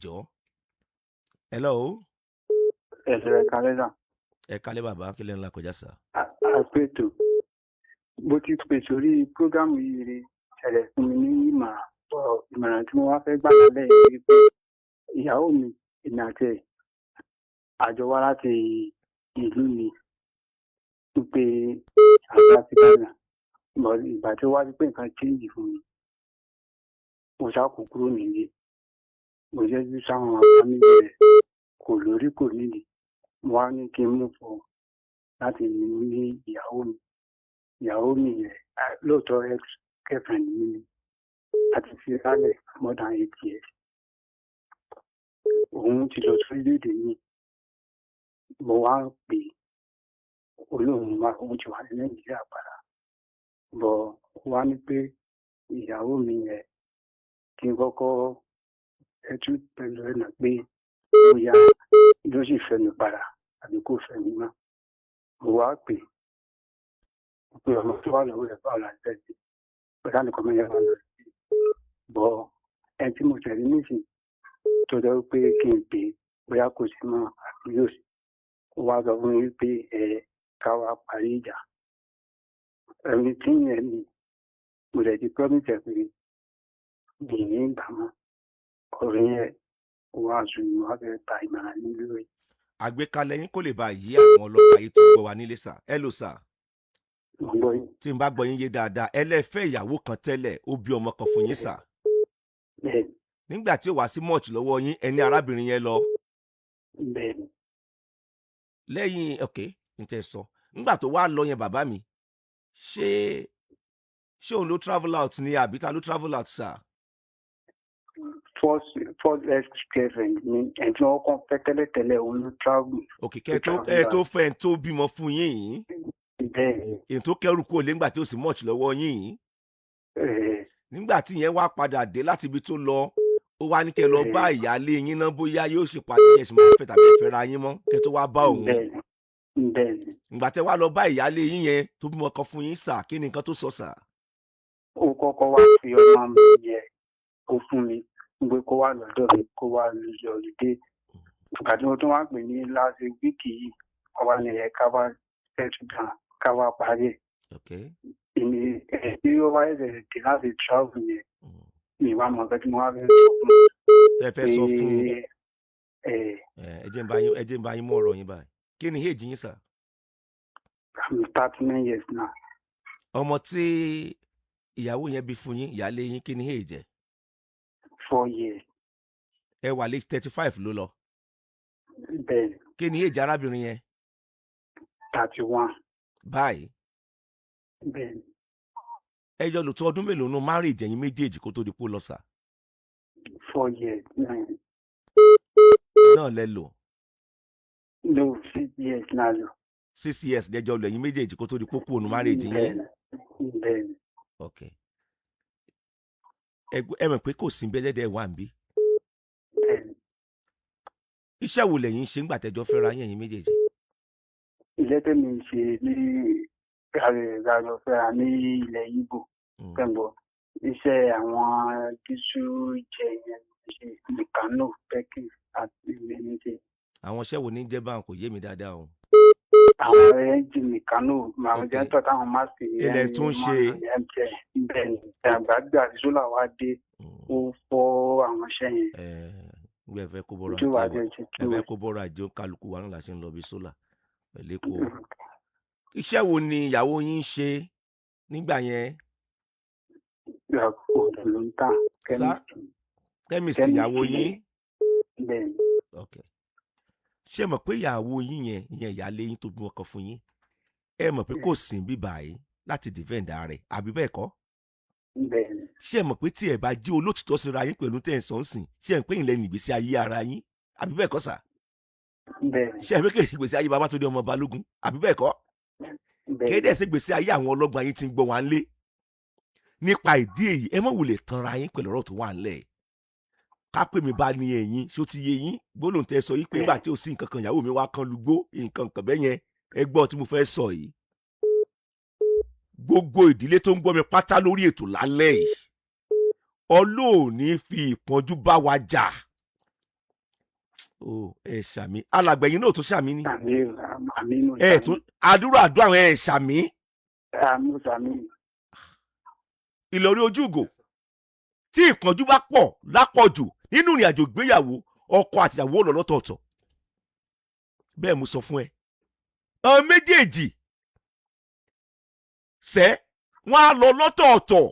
Jọ̀ọ́. Hello. Ẹ̀sẹ̀ ẹ̀ka lẹ́sà. Ẹ kálẹ́ bàbá, kí lẹ́ ń là kọjá sà? Àpètò bó ti pè sórí prógámù yìí rí ṣẹlẹ̀ fún mi ní ìmọ̀ràn bọ̀. Ìmọ̀ràn tí mo wá fẹ́ gbà lálẹ́ yìí ni pé ìyàwó mi, èmi àti ẹ̀ àjọ wá láti ìlú mi wípé àgbà ti bàyà bọ̀. Ìgbà tí ó wá sí pé nǹkan change fún mi, mo ṣáà kó kúrò nílé. Mo jẹ́ sáwọn family rẹ̀, kò lórí kò nídìí. Mo wá ní kí n mú fọ láti ní ìyàwó mi. Ìyàwó mi yẹn, lóòótọ́ ex girlfriend mi ni, àti fi rálẹ̀ more than 8 years. Òun ti lọ sórílẹ̀-èdè mi. Mo wá ń pè é, olóhùn wa òun ti wà ní Nàìjíríà padà bọ̀. Ó wá ní pé ìyàwó mi yẹn, kí n kọ́kọ́ ẹtú pẹ̀lú ẹ̀ náà pé bóyá ló sì fẹ́ mi padà àbí kò fẹ́ mi mọ́. Mo wá pè é pé ọmọ tó wà lọ́wọ́ ẹ̀, báwo la ṣe fẹ́ ṣe pẹ̀lú àlùkò mẹ́yà wà lọ́wọ́ bọ̀. Ẹni tí mo tẹ̀lé nísìnyí tó jẹ́ pé kí n pè é bóyá kò sí mọ́ àbí yóò sí, ó wá sọ fún mi pé ẹ ká wá parí ìjà ẹni tí yẹn ni. Mo dẹ̀ ti promise ẹ̀ pé mi ì ní gbà mọ́ ọ̀rọ̀ yẹn. Ó wá sùn mí, wá fẹ́ gba ìmọ̀ràn ní lórí. Àgbékalẹ̀ yín kó lè bá yí àwọn ọlọ́pàá yìí tó gbọ́ wa nílé sà. Hello sà. Mo ń gbọ́ yín. Tí n bá gbọ́ yín yé dáadáa, ẹ lẹ́ fẹ́ ìyàwó kan tẹ́lẹ̀, ó bí ọmọ kan fún yín sà? Bẹ́ẹ̀. Nígbà tí ó wá sí much lọ́wọ́ yín, ẹni arábìnrin yẹn lọ. Bẹ́ẹ̀ ni. Lẹ́yìn, ok, n tẹ́ sọ nígbà tó wá lọ yẹn, bàbá mi, ṣé òun ló travel out ni àbí ta ló travel out sà? First ex girlfriend mi, ẹni tí wọ́n kàn fẹ́ tẹ́lẹ̀tẹ́lẹ̀, òun ló travel. Ok, kẹ́ ẹ tó ẹ tó fẹ́ ẹ tó bímọ fún yín yìí? Bẹ́ẹ̀ ni. Èyí tó kẹ́rù kúrò lé nígbà tí ó sì much lọ́wọ́ yín yìí? Ẹ̀. Nígbà tí ìyẹn wá padà dé láti ibi tó lọ, ó wá ní kẹ́ lọ bá ìyáálé yín náà, bóyá yóò ṣe pàdé yẹn sì máa fẹ́ tàbí ìfẹ́ ra yín mọ́, kẹ́ tó wá bá òun. Bẹ́ẹ̀ ni. Ìgbà tẹ́ wá lọ bá ìyáálé yín yẹn tó bímọ kan fún yín sà, kí ni nǹkan tó sọ sà? Ó kọ́kọ́ wá fi ọmọ mi yẹ, ó fún mi pé kó wá lọ́dọ̀ mi, kó wá lọ holiday. Ìgbà tí mo tún wá pè ní last week yìí, ọba ní ẹ̀ ká wá settle down, ká wá parí ẹ̀. Èmi ẹ̀ tí ó wá ẹ̀sẹ̀ dé láti travel yẹn, mi wá mọ̀ nǹkan tí mo wá fẹ́ sọ fún. Tẹ́ fẹ́ sọ fún pé ẹ̀. Ẹ jẹ́ n bá yín mú ọ̀rọ̀ yín báyìí. Kí ni age yín sà? I'm 39 years now. Ọmọ tí ìyàwó yẹn bí fún yín, ìyáálé yín, kí ni age ẹ̀? 4 years. Ẹ wà lé 35 ló lọ? Bẹ́ẹ̀ ni. Kí ni age arábìnrin yẹn? 31. Báyìí? Bẹ́ẹ̀ ni. Ẹ jọ lò tó ọdún mélòó nù marriage ẹ̀yin méjèèjì kó tó di pó lọ sà? 4 years náà. Náà lẹ lò? No, 6 years náà lò. 6 years lẹjọ lò ẹ̀yin méjèèjì kó tó di pó kúrò nù marriage yín? Bẹ́ẹ̀ ni. Ok, ẹ mọ̀ pé kò sí bẹ́lẹ́dẹ̀ wà ń bí. Bẹ́ẹ̀ ni. Iṣẹ́ wo lẹ̀yin ṣe ńgbà tẹ́jọ́ fẹ́ra yín, ẹ̀yin méjèèjì? Ilé tèmi ń ṣe ní ìrìnàjò fẹ́ra ní ilẹ̀ Ìgbò pẹ̀lú iṣẹ́ àwọn diesel jẹ yẹn ṣe, mechanic, packing àti ilé ṣe. Àwọn iṣẹ́ wo ní jẹ́ báwọn? Kò yé mi dáadáa o. Àwọn engine mechanic, àwọn jẹ́ńtọ̀ táwọn máa ṣe. Ilẹ̀ tún ṣe. Bẹ́ẹ̀ ni, àgbàgbà àti solar wá dé, ó fọ́ àwọn iṣẹ́ yẹn. Ẹ ẹ fẹ́ kó bọ́rọ̀ Ojú wa ajé wa jẹ́ ṣe ẹ kí fẹ́ kó bọ́rọ̀ ajé kálukú wa náà la ṣe ń lọ bí solar pẹ̀lú Èkó. Iṣẹ́ wo ni ìyàwó yín ń ṣe nígbà yẹn? Oògùn ló ń tà. Sá? Chemist. Chemist. Chemist. Ìyàwó yín? Bẹ́ẹ̀ ni. Ok, ṣé mọ̀ pé ìyàwó yín yẹn, ìyẹn ìyáálé yín tó bímọ kan fún yín, ẹ mọ̀ pé kò sí bí báyìí láti defend ara rẹ̀, àbí bẹ́ẹ̀ kọ́? Bẹ́ẹ̀ ni. Ṣé ẹ mọ̀ pé tí ẹ bá jẹ́ olótìtọ́ síra yín pẹ̀lú tẹ̀ ń sọ ń sìn, ṣé ẹ ń pè yín lẹ́nu ìgbésí ayé ara yín, àbí bẹ́ẹ̀ kọ́ sà? Bẹ́ẹ̀ ni. Ṣé ẹ pé kéde ìgbésí ayé Babátúndé ọmọ Balógun, àbí bẹ́ẹ̀ kọ́? Bẹ́ẹ̀. Kéde ẹsẹ̀ gbèsè ayé àwọn ọlọ́gbọ́n yín ti ń gbọ́ wá ń lé. Nípa ìdí èyí, ẹ má wulẹ̀ tanra yín pẹ̀lú ọ̀rọ̀ tó wà ńlẹ̀. Ká pè mí bá ní ẹ̀yìn, ṣó ti yé yín? Gbólóhùn tẹ́ sọ yìí pé nígbà tí ò sí nǹkan kan, ìyàwó mi wá kan lugbó nǹkan kan bẹ́ẹ̀ yẹn, ẹ gbọ́ tí mo fẹ́ sọ yìí. Gbogbo ìdílé tó ń gbọ́ mi pátá lórí ètò lálẹ́ yìí, Ọlọ́run ní fi ìpọ́njú bá wa jà. O ẹ ṣàmì. Alàgbẹ̀yìn náà tún ṣàmì ni. Àmì àmì mo Ẹ ṣàmì. tún àdúrà àdúrà àwọn ẹ ṣàmì. Àmì mo ṣàmì. Ìlọrí ojú ìgò, tí ìpọ́njú bá pọ̀ lápọ̀jù nínú ìrìn àjò ìgbéyàwó, ọkọ àtìyàwó lọ lọ́tọ̀ọ̀tọ̀. Bẹ́ẹ̀ mo sọ fún ẹ. Àwọn méjèèjì sẹ́ wọ́n á lọ lọ́tọ̀ọ̀tọ̀.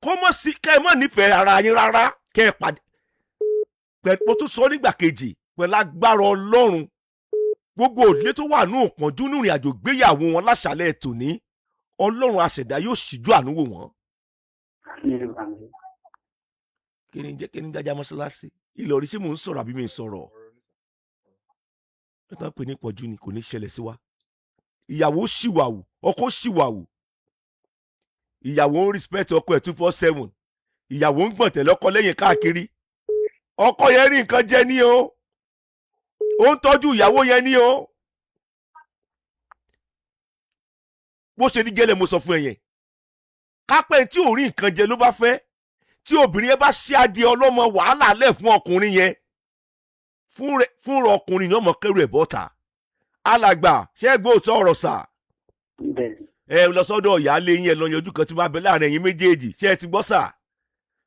Kó mọ̀ sí kẹ́ ẹ mọ̀ nífẹ̀ẹ́ ara yín rárá, kẹ́ ẹ pàdé pẹ̀lú. Mo tún sọ nígbà kejì, pẹ̀lú agbára Ọlọ́run, gbogbo òdílé tó wà ní òpọ́njú nínú ìrìn àjò ìgbéyàwó wọn láṣàlẹ̀ tòní, Ọlọ́run aṣẹ̀dá yóò ṣíjú àánú wò wọ́n. Àmì àmì. Kí ni jẹ́ kí ni jájá mọ́ṣáláṣí Ìlọrin? Ṣé mò ń sọ̀rọ̀ àbí mi ń sọ̀rọ̀? Ẹ tán pé ní ìpọ́njú ni kò ní ṣẹlẹ̀ sí wa. Ìyàwó ṣìwàwù, ọkọ ṣìwàwù, ìyàwó ń respect ọkọ ẹ̀ 24/7, ìyàwó ń gbọ̀n tẹ̀lé ọkọ lẹ́yìn káàkiri. Ọkọ yẹn rí nǹkan jẹ ní o, ó ń tọ́jú ìyàwó yẹn ní o. Bó ṣe ní gẹ́lẹ́ mo sọ fún ẹ yẹn. Kápẹ́ tí ò rí nǹkan jẹ ló bá fẹ́, tí obìnrin yẹn bá ṣe adìẹ ọlọ́mọ wàhálà lẹ̀ fún ọkùnrin yẹn, fúnra ọkùnrin ni ọmọ kẹrù ẹ̀ bọ́ta. Alàgbà, ṣé ẹ gbọ́ òótọ́ ọ̀rọ̀ sà? Bẹ́ẹ̀ ni. Ẹ lọ sọ́dọ̀ ìyáálé yín, ẹ lọ yanjú kan tí máa bẹ láàrin ẹ̀yin méjèèjì. Ṣé ẹ ti gbọ́ sà?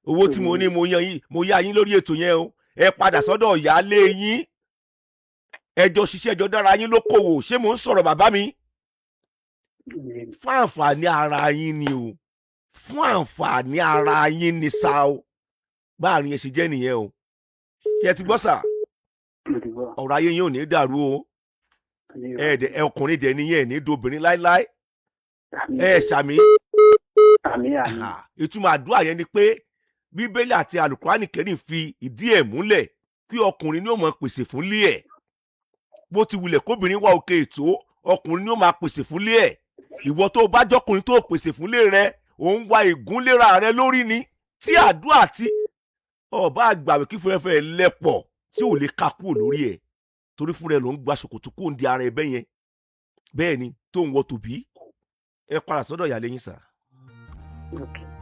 Owó tí mo ní mo yan yín, mo yá yín lórí ètò yẹn o. Ẹ padà sọ́dọ̀ ìyáálé yín, ẹ jọ ṣiṣẹ́, ẹ jọ dára yín lókòwò. Ṣé mò ń sọ̀rọ̀, bàbá mi? Bẹ́ẹ̀ ni. Fún àǹfààní ara yín ni o, fún àǹfààní ara yín ni sá o. Báàrin yẹn ṣe jẹ́ nìyẹn o. Ṣé ẹ ti gbọ́ sà? Mo ti gbọ́. Ọ̀rọ̀ ayé yín ò ní dàrú o. Àmì Ẹ dẹ̀ ẹ ọkùnrin dẹ̀ nìyẹn, ẹ̀ ní dobìnrin láéláé. Àmì. Ẹ ṣàmì. Àmì àmì. Ìtumọ̀ àdúrà yẹn ni pé Bíbélì àti Àlùkùránì Kẹ́rìm fi ìdí ẹ̀ múlẹ̀ kí ọkùnrin ní ó máa pèsè fún lé ẹ̀. Bó ti wulẹ̀ kóbìnrin wá òkè ètò, ọkùnrin ní ó máa pèsè fún lé ẹ̀. Ìwọ tó o bá jọkùnrin tó o pèsè fún lé rẹ, ò ń wa ìgúnléra rẹ lórí ni. Tí àdúrà tí ọba àgbàwẹ̀ kí fúnrẹ́fẹ́ lẹ́pọ̀ tí ò lè ka kúrò lórí ẹ̀, torí fúnrẹ́ ló ń gba ṣòkòtò kó ń di ara ẹ bẹ́ẹ̀ yẹn. Bẹ́ẹ̀ ni tó ń wọ tòbí. Ẹ padà sọ́dọ̀ ìyáálé yín sà. Ok.